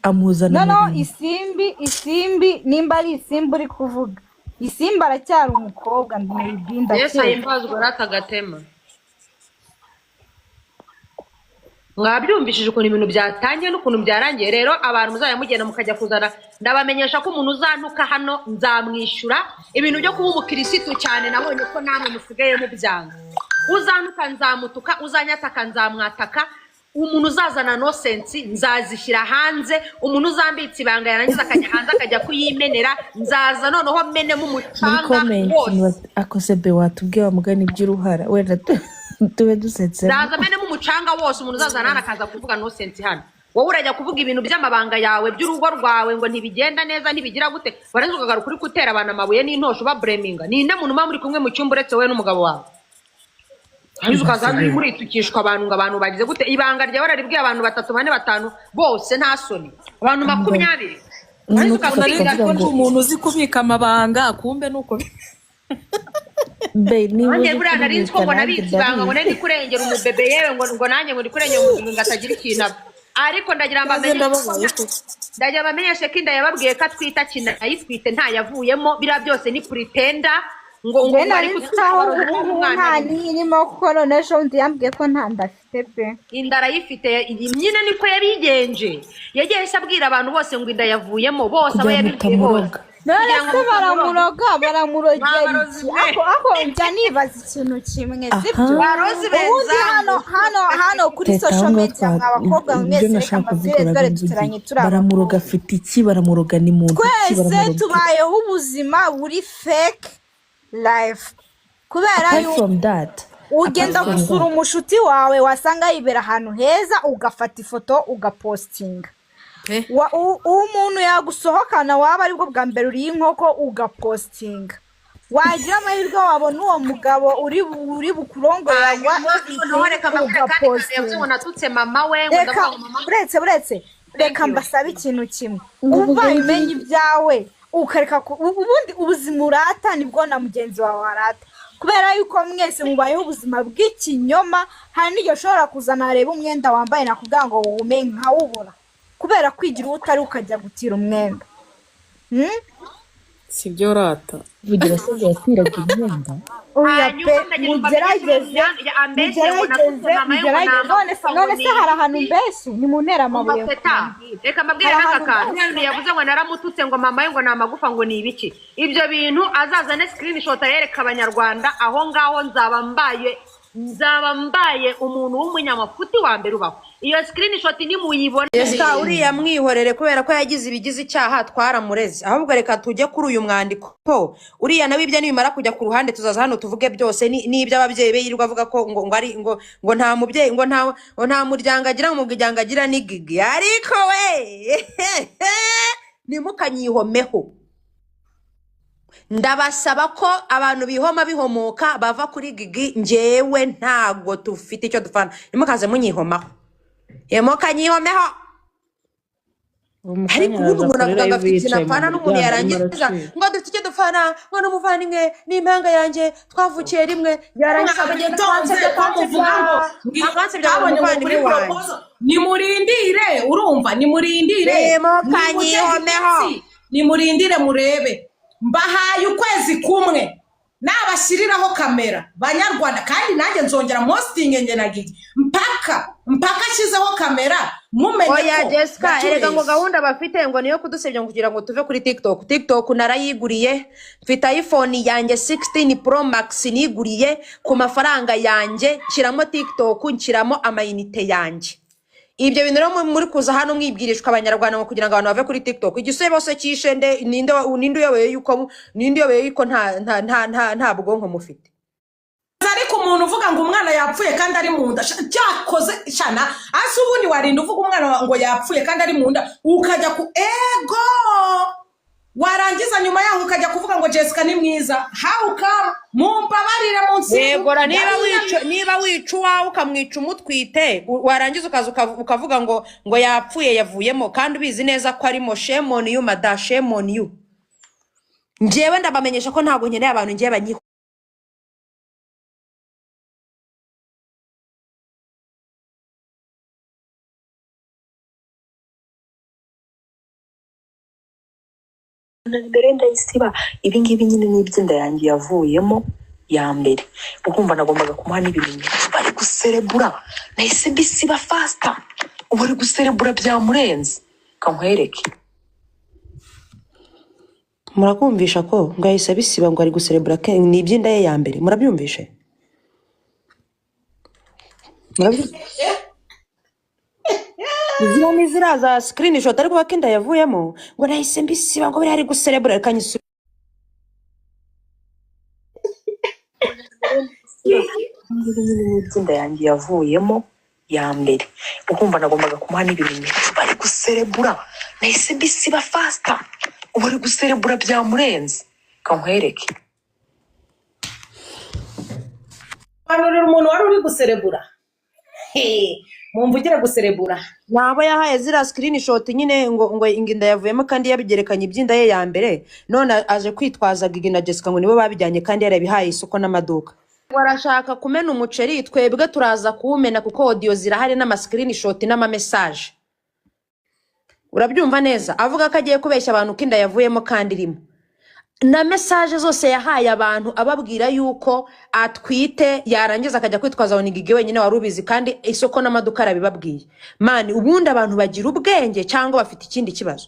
Speaker 12: amuzana mu
Speaker 8: Noneho
Speaker 12: bintu.
Speaker 8: Isimbi, Isimbi, nimba ari Isimbi uri kuvuga, Isimbi aracyari umukobwa, maybe
Speaker 3: Yesu
Speaker 8: ndakeka.
Speaker 3: ahimbazwe. Rata Gatema, mwabyumvishije ukuntu ibintu byatangiye n'ukuntu byarangiye. Rero abantu muzajya mugenda mukajya kuzana, ndabamenyesha ko umuntu uzantuka hano nzamwishyura. Ibintu byo kuba umukirisitu cyane nabonye ko namwe musigaye mubyanga. Uzantuka nzamutuka, uzanyataka nzamwataka, umuntu uzazana nonsense nzazishyira hanze, umuntu uzambitse ibanga yarangiza akajya hanze akajya kuyimenera, nzaza noneho menemo
Speaker 12: Muri
Speaker 3: umucanga
Speaker 12: comment
Speaker 3: wose.
Speaker 12: Akose be watubwiye wa mugani iby'uruhara, wenda tube dusetsemo.
Speaker 3: Nzaza menemo umucanga wose. Umuntu uzazana hano akaza kuvuga nonsense hano, wowe urajya kuvuga ibintu by'amabanga yawe, by'urugo rwawe, ngo ntibigenda neza, ntibigira gute, warangiza ukagaruka uri gutera abantu amabuye n'intosho ubabureminga. Ninde muntu muba muri kumwe mu cyumba uretse wowe n'umugabo wawe? Hanyuma ukaza hano urimo uritukishwa abantu ngo abantu bagize gute. Ibanga ryawe wararibwiye abantu batatu, bane, batanu bose, nta soni, abantu 20.
Speaker 12: Ni
Speaker 9: Ariko
Speaker 12: ugufata
Speaker 9: nari nzi
Speaker 12: ukavuga
Speaker 9: ko ndi
Speaker 12: ngo
Speaker 9: umuntu uzi kubika amabanga, kumbe nuko
Speaker 12: be niba
Speaker 3: Nanjye
Speaker 12: uzi
Speaker 3: buriya nari nzi ko
Speaker 12: kubibika
Speaker 3: ngo
Speaker 12: nanjye
Speaker 3: nabitse ibanga, ngo
Speaker 12: ndabizi.
Speaker 3: nari ndi kurengera umubebe, yewe ngo nanjye ngo ndi kurengera umubebe ngo atagira ikintu aba. Ariko ndagira ngo
Speaker 9: Maze
Speaker 3: bamenyeshe
Speaker 9: ndababaye koko.
Speaker 3: Ndagira bamenyeshe ko inda yababwiye ko atwite akina ayitwite ntayavuyemo, biriya byose ni pretender ngo
Speaker 8: Njye
Speaker 3: ngo ari
Speaker 8: nari nzi
Speaker 3: gutwita
Speaker 8: aho
Speaker 3: abarozi
Speaker 8: ubu ngubu
Speaker 3: umwana
Speaker 8: nta
Speaker 3: arimo.
Speaker 8: n'irimo, kuko none ejo bundi yambwiye ko nta nda afite pe.
Speaker 3: Inda arayifite nyine, niko yabigenje, yagiye ahise abwira abantu bose ngo inda yavuyemo, bose abo
Speaker 12: Kugira ngo
Speaker 3: yabibwiye bose.
Speaker 12: utamuroga.
Speaker 8: None
Speaker 3: Kugira ngo
Speaker 8: se
Speaker 3: mutamuroga.
Speaker 8: baramuroga, baramurogera
Speaker 3: Mwabarozi
Speaker 8: iki?
Speaker 3: mwe.
Speaker 8: Ako njya nibaza ikintu kimwe, sibyo?
Speaker 3: Barozi
Speaker 8: Ubundi hano
Speaker 3: benzangu.
Speaker 8: hano hano kuri
Speaker 12: Teta, aho
Speaker 8: social
Speaker 12: ngaho
Speaker 8: media, mwa bakobwa
Speaker 12: ibyo
Speaker 8: mwese, reka
Speaker 12: nashaka
Speaker 8: mbabwire,
Speaker 12: kuvuga
Speaker 8: dore
Speaker 12: urabivugiye.
Speaker 8: duturanye turi
Speaker 12: Baramuroga
Speaker 8: abakobwa.
Speaker 12: afite iki? Baramuroga ni muntu ki?
Speaker 8: Twese
Speaker 12: Baramuroga iki?
Speaker 8: tubayeho ubuzima buri fake life kubera
Speaker 12: Apart
Speaker 8: yuko
Speaker 12: from that, apart
Speaker 8: ugenda
Speaker 12: from
Speaker 8: gusura
Speaker 12: that,
Speaker 8: umushuti wawe, wasanga yibera ahantu heza, ugafata ifoto ugapostinga.
Speaker 9: Pe.
Speaker 8: Umuntu yagusohokana, waba aribwo bwa mbere uriye inkoko, ugapostinga. Wagira amahirwe wabona uwo mugabo uri bukurongore,
Speaker 3: Hanyuma noneho reka mbabwire kandi kantu yavuze ngo
Speaker 8: ugapostinga.
Speaker 3: natutse mama we, ngo
Speaker 8: Reka
Speaker 3: ndavuga ngo mama.
Speaker 8: Buretse
Speaker 3: Thank
Speaker 8: reka
Speaker 3: you.
Speaker 8: mbasabe ikintu kimwe.
Speaker 12: Ngo
Speaker 8: Ubaye
Speaker 12: uvuge
Speaker 8: umenya ibyawe ukareka ubundi ubuzima urata nibwo na mugenzi wawe arata, kubera yuko mwese mubayeho ubuzima bw'ikinyoma. Hari n'igihe ushobora kuza nareba umwenda wambaye, nakubwira ngo wume nkawubura, kubera kwigira uwo utari ukajya gutira umwenda.
Speaker 9: Sibyo rata.
Speaker 12: Vugira se ngo yatiraga imyenda.
Speaker 8: Oya
Speaker 3: Hanyuma
Speaker 8: pe,
Speaker 3: ndagira ngo mbamenyeshe
Speaker 8: mugerageze,
Speaker 3: ambeshye ngo natutse
Speaker 8: mugerageze,
Speaker 3: mama we ngo ni
Speaker 8: mugerageze. None se
Speaker 3: amagufa ngo
Speaker 8: none
Speaker 3: ni
Speaker 8: se hari ahantu
Speaker 3: ibiki.
Speaker 8: mbeshye? Nimuntere amabuye
Speaker 3: Umva Teta,
Speaker 8: mumbwire.
Speaker 3: reka mbabwire
Speaker 8: Hari
Speaker 3: n'aka
Speaker 8: ahantu
Speaker 3: kantu.
Speaker 8: mbeshye?
Speaker 3: Hano yavuze ngo naramututse, ngo mama we ngo ni amagufa ngo ni ibiki. Ibyo bintu azazane screenshot ayereka abanyarwanda, aho ngaho nzaba mbaye umuntu w'umunyamafuti wa mbere ubaho. Iyo screenshot nimuyibona.
Speaker 1: Jessica, uriya mwihorere kubera ko yagize ibigize icyaha, twaramureze. Ahubwo reka tujye kuri uyu mwandiko. Uriya nawe ibyo nibimara kujya ku ruhande tuzaza hano tuvuge byose, n'ibyo ababyeyi be yirirwa avuga ko ngo ari ngo nta mubyeyi, ngo nta muryango agira, ngo umuryango agira ni Gigi. Ariko we ntimukanyihomeho, ndabasaba ko abantu bihoma bihomoka bava kuri Gigi. Njyewe ntago tufite icyo dupfana, ntimukaze munyihomaho, ntimukanyihomeho.
Speaker 6: Ubu mu
Speaker 1: Ariko
Speaker 6: kanya
Speaker 1: ubundi
Speaker 6: araza
Speaker 1: umuntu
Speaker 6: kuri
Speaker 1: avuga ngo
Speaker 6: live
Speaker 1: afite ikintu
Speaker 6: yicaye mu
Speaker 1: apfana n'umuntu,
Speaker 6: muryango arimo
Speaker 1: yarangiza
Speaker 6: aracika.
Speaker 1: ngo dufite icyo dupfana, ngo n'umuvandimwe n'impanga yanjye twavukiye rimwe, yarangiza akagenda
Speaker 2: Mwitonze
Speaker 1: akansebya,
Speaker 2: ko muvuga ngo
Speaker 1: akansebya, akansebya ngo
Speaker 2: twabonye ngo kuri
Speaker 1: umuvandimwe wanjye.
Speaker 2: proposal, nimurindire, urumva, nimurindire, nimutege
Speaker 1: Ntimukanyihomeho.
Speaker 2: iminsi, nimurindire murebe. Mbahaye ukwezi kumwe nabashyiriraho kamera, banyarwanda, kandi nanjye nzongera mpostinge nge na Gigi mpaka ashyizeho kamera, mumenye
Speaker 1: Oya
Speaker 2: ko
Speaker 1: Jessica, erega ngo
Speaker 2: yatubeshye.
Speaker 1: gahunda bafite ngo niyo kudusebya ngo kugira ngo tuve kuri TikTok. TikTok narayiguriye, mfite iPhone yanjye 16 Pro Max niguriye ku mafaranga yanjye, nshyiramo TikTok, nshyiramo amayinite yanjye. Ibyo bintu rero muri kuza hano mwibwirishwa abanyarwanda ngo kugira ngo abantu bave kuri TikTok, igisebe bose cyishe nde? Ninde uyoboye yuko nta bwonko mufite?
Speaker 2: Ariko umuntu uvuga ngo umwana yapfuye kandi ari mu nda, cyakoze shana ase. Ubundi warinda uvuga umwana ngo yapfuye kandi ari mu nda, ukajya ku ego, warangiza nyuma yaho ukajya kuvuga ngo Jessica ni mwiza? How come? Mumbabarire, munsi
Speaker 1: Yegora, niba wica uwawe ukamwica umutwite, warangiza ukaza ukavuga ngo yapfuye yavuyemo kandi ubizi neza ko arimo, shame on you mada, shame on you. Njyewe ndabamenyesha ko ntabwo nkeneye abantu ngiye banyiho.
Speaker 4: Mbere ndayisiba. Ibi ngibi nyine ni iby'inda yanjye yavuyemo ya mbere. Ukumva nagombaga kumuha n'ibimenyetso, bari guserebura, nahise mbisiba faster. Ubu ari guserebura byamurenze, kankwereke.
Speaker 5: Murakumvisha ko ngo yahise abisiba ngo ari guserebura ni iby'inda ye ya mbere. Murabyumvishe? Murabyumvishe? Ziriya ni ziriya za screenshot, ariko ko inda yavuyemo, ngo nahise mbisiba, ngo buriya ari guserebura. Reka nyisubire.
Speaker 4: Ibi ngibi nyine ni iby'inda yanjye yavuyemo ya mbere. Ukumva nagombaga kumuha n'ibimenyetso, bari guserebura, nahise mbisiba faster. Ubu ari guserebura byamurenze, kankwereke.
Speaker 2: Manurira umuntu wari uri guserebura. He, Mumvugire guserebura.
Speaker 5: Nabo yahaye ziriya screenshot nyine ngo inda yavuyemo kandi yabigerekanye iby'inda ye ya mbere, none aje kwitwaza Gigi na Jessica ngo nibo babijyanye kandi yarabihaye isoko n'amaduka. Barashaka kumena umuceri, twebwe turaza kuwumena kuko audio zirahari n'ama screenshot n'ama message. Urabyumva neza, avuga ko agiye kubeshya abantu ko inda yavuyemo kandi irimo, na message zose yahaye abantu ababwira yuko atwite, yarangiza akajya kwitwaza ngo ni Gigi wenyine wari ubizi kandi isoko n'amaduka arabibabwiye. Man, ubundi abantu bagira ubwenge cyangwa bafite ikindi kibazo,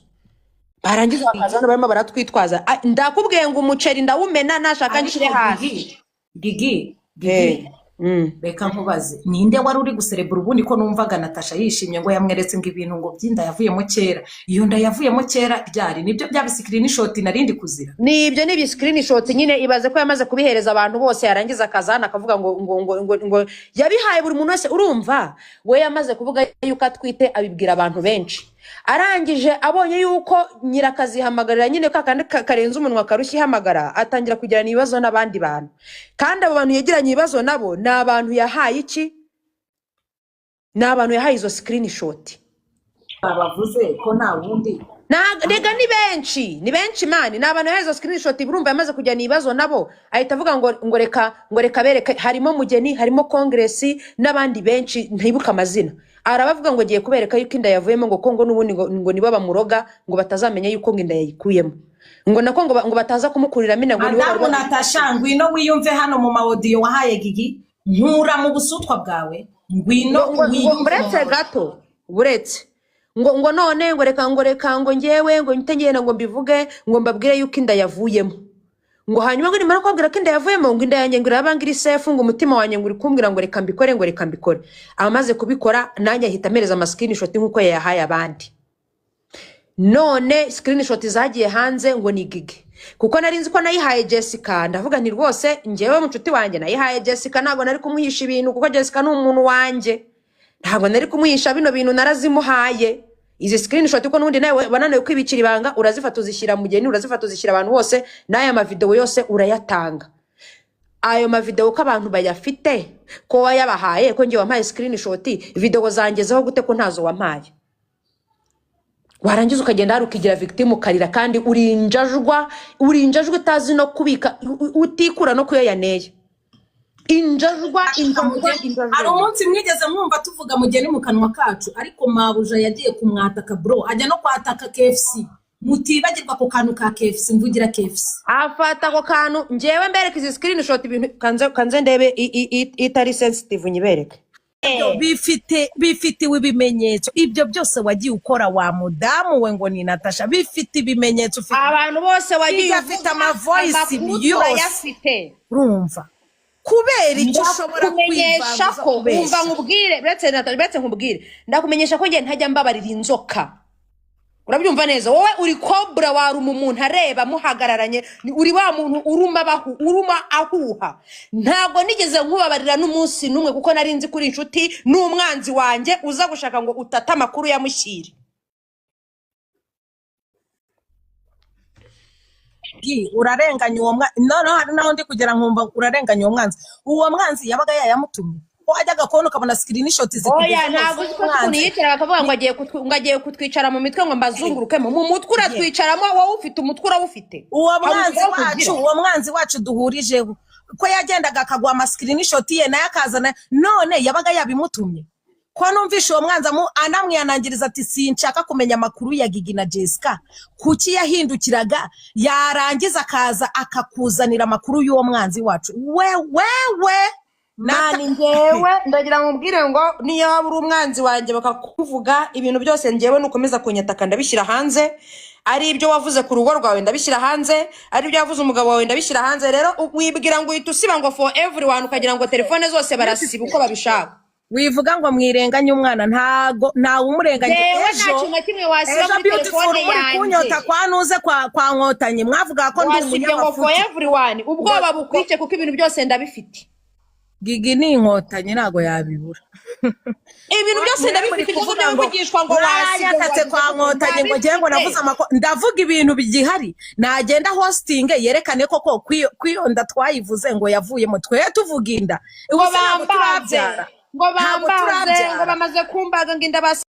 Speaker 5: barangiza bakaza hano barimo baratwitwaza. Ah, ndakubwiye ngo umuceri ndawumena, nashaka nshyire
Speaker 2: Ariko
Speaker 5: hasi.
Speaker 2: Gigi, Gigi,
Speaker 5: Eh,
Speaker 2: Gigi, reka nkubaze, ninde wari uri guserebura ubundi, ko numvaga Natasha yishimye ngo yamweretse ngo ibintu ngo by'inda yavuyemo kera? Iyo nda yavuyemo kera ryari? Nibyo bya screenshot narindi kuzira.
Speaker 5: Ni ibyo, ni screenshot nyine. Ibaze ko yamaze kubihereza abantu bose, yarangiza akaza hano akavuga ngo yabihaye buri muntu wese. Urumva we yamaze kuvuga yuko atwite, abibwira abantu benshi, arangije abonye yuko nyirakazihamagarira nyine ka kandi karenze umunwa karushya ihamagara, atangira kugirana ibibazo n'abandi bantu. Kandi abo bantu yegeranye ibibazo nabo ni abantu yahaye iki? Ni abantu yahaye izo screenshot.
Speaker 2: Babavuze ko nta wundi.
Speaker 5: Rega ni benshi, ni benshi man. Ni abantu yahaye izo screenshot. Urumva yamaze kujyana ibibazo nabo, ahita avuga ngo reka bereke. Harimo Mugeni, harimo Kongresi n'abandi benshi ntibuka amazina. Arabavuga ngo ngiye kubereka yuko inda yavuyemo, ngo ko ngo n'ubundi ngo nibo bamuroga, ngo batazamenya yuko ngo inda yayikuyemo, ngo nako ngo bataza kumukuriramo inda, ngo nibo bari
Speaker 2: Madamu Natasha, ngwino wiyumve hano mu ma audio wahaye Gigi. Nkura mu busutwa bwawe, ngwino
Speaker 5: ngo
Speaker 2: wiyumve mu
Speaker 5: buretse
Speaker 2: ma audio.
Speaker 5: gato, buretse ngo none ngo reka ngo ngewe ngo mpite ngenda ngo mbivuge, ngo mbabwire yuko inda yavuyemo, ngo hanyuma ngo nimara kubabwira ko inda yavuyemo, ngo inda yanjye ngo iraba ngo iri safe, ngo umutima wanjye ngo uri kumbwira ngo reka mbikore, ngo reka mbikore. Amaze kubikora, nanjye ahita ampereza ama screenshot nk'uko yayahaye abandi. None screenshot zagiye hanze ngo ni Gigi, kuko nari nzi ko nayihaye Jessica. Ndavuga nti rwose njyewe mucuti wanjye nayihaye Jessica, ntabwo nari kumuhisha ibintu kuko Jessica ni umuntu wanjye, ntabwo nari kumuhisha bino bintu. Narazimuhaye izi screenshot kuko n'ubundi nawe wananiwe kwibikira ibanga. Urazifata uzishyira Mugeni, urazifata uzishyira abantu bose, n'aya mavideo yose urayatanga. Ayo mavideo ko abantu bayafite, ko wayabahaye, ko ngiye wampaye screenshot, video zangezeho gute ko ntazo wampaye? Warangiza ukagenda hari ukigira victim, ukarira, kandi urinjajwa, urinjajwa utazi no kubika, utikura no kuyo yaneye. Injajwa, injajwa,
Speaker 2: Mugeni,
Speaker 5: injajwa.
Speaker 2: Hari umunsi mwigeze mwumva tuvuga Mugeni mu kanwa kacu? Ariko mabuja yagiye kumwataka bro, ajya no kwataka KFC. Mutibagirwa ako kantu ka KFC, mvugira KFC.
Speaker 5: Afata ako kantu. Njyewe mbereka izi screenshot, ibintu kanze ndebe itari sensitive nyibereke.
Speaker 2: Ibyo bifitiwe ibimenyetso. Ibyo byose wagiye ukora wa mudamu we ngo ni Natasha, bifite ibimenyetso. Ufite
Speaker 3: Abantu bose wagiye
Speaker 2: Ibyo afite
Speaker 3: uvuga
Speaker 2: ama voice
Speaker 3: amakuru
Speaker 2: yose.
Speaker 3: Turayafite.
Speaker 2: Urumva kubera icyo ushobora
Speaker 3: Ndakumenyesha
Speaker 2: kwivanguza
Speaker 3: ko umva
Speaker 2: kubeshya?
Speaker 3: nkubwire, buretse Natasha, buretse nkubwire, ndakumenyesha ko njye ntajya mbabarira inzoka. Urabyumva neza, wowe uri cobra, waruma umuntu areba muhagararanye. Uri wa muntu uruma uruma ahuha. Ntabwo nigeze nkubabarira n'umunsi n'umwe, kuko nari nzi kuri inshuti n'umwanzi wanjye uza gushaka ngo utate amakuru yamushyire.
Speaker 2: Gi, urarenganya uwo mwana. Noneho hari naho ndi kugira nkumva urarenganya uwo mwanzi. Uwo mwanzi yabaga yayamutumye, ko wajyaga kubona ukabona screenshot
Speaker 3: Oya,
Speaker 2: zikugezeho
Speaker 3: ntabwo uzi ko ukuntu
Speaker 2: z'umwanzi.
Speaker 3: yicara bakavuga ngo agiye kutwicara mu mitwe, ngo mbazungurukemo mu mutwe. Uratwicaramo wowe, ufite umutwe, urawufite.
Speaker 2: Uwo
Speaker 3: Hari
Speaker 2: mwanzi
Speaker 3: utwo
Speaker 2: wacu,
Speaker 3: tugira.
Speaker 2: uwo mwanzi wacu duhurijeho, ko yagendaga akaguha ama screenshot ye nayo akazana, none yabaga yabimutumye? Ko numvishe uwo mwanzi anamwihanangiriza ati sinshaka kumenya amakuru ya Gigi na Jessica, kuki yahindukiraga yarangiza akaza akakuzanira amakuru y'uwo mwanzi wacu? We wewe
Speaker 5: Man, njyewe ndagira ngo ubwire ngo niyo waba uri umwanzi wanjye bakakuvuga ibintu byose, njyewe nukomeza kunyataka ndabishyira hanze. Ari ibyo wavuze ku rugo rwawe ndabishyira hanze, ari ibyo wavuze umugabo wawe ndabishyira hanze. Rero wibwira ngo uhita usiba ngo for everyone, ukagira ngo telefone zose barasiba uko babishaka.
Speaker 2: Wivuga ngo mwirenganye umwana, ntago ntawe umurenganye.
Speaker 3: Jewe nta
Speaker 2: Ejo
Speaker 3: kintu na kimwe wasiba
Speaker 2: ejo
Speaker 3: muri
Speaker 2: Beautiful
Speaker 3: telefone
Speaker 2: muri
Speaker 3: yanjye.
Speaker 2: kunyota kwa nuze kwa Nkotanyi, mwavuga ko ndi
Speaker 3: Wasibye ngo for
Speaker 2: umunyamafuti.
Speaker 3: everyone, ubwoba bukwice, kuko ibintu byose ndabifite.
Speaker 2: Gigi ni Inkotanyi, ntago yabibura.
Speaker 5: Ibintu byose
Speaker 2: Mwe muri
Speaker 5: ndabifite, ibyo
Speaker 2: kuvuga ngo
Speaker 5: bivugishwa ngo wasiba ngo
Speaker 2: mwayatatse kwa Nkotanyi, ngo ngewe ngo navuze
Speaker 5: ndabifite.
Speaker 2: amako, ndavuga ibintu bigihari. Nagenda hosting yerekane koko kwiyo nda twayivuze ngo yavuyemo, twe tuvuga inda
Speaker 3: Ngo
Speaker 2: ubu se ntabwo
Speaker 3: bambaze.
Speaker 2: turabyara.
Speaker 3: Ngo
Speaker 2: Ntabwo
Speaker 3: bambaze, ngo
Speaker 2: turabyara.
Speaker 3: bamaze kumbaga, ngo inda basi.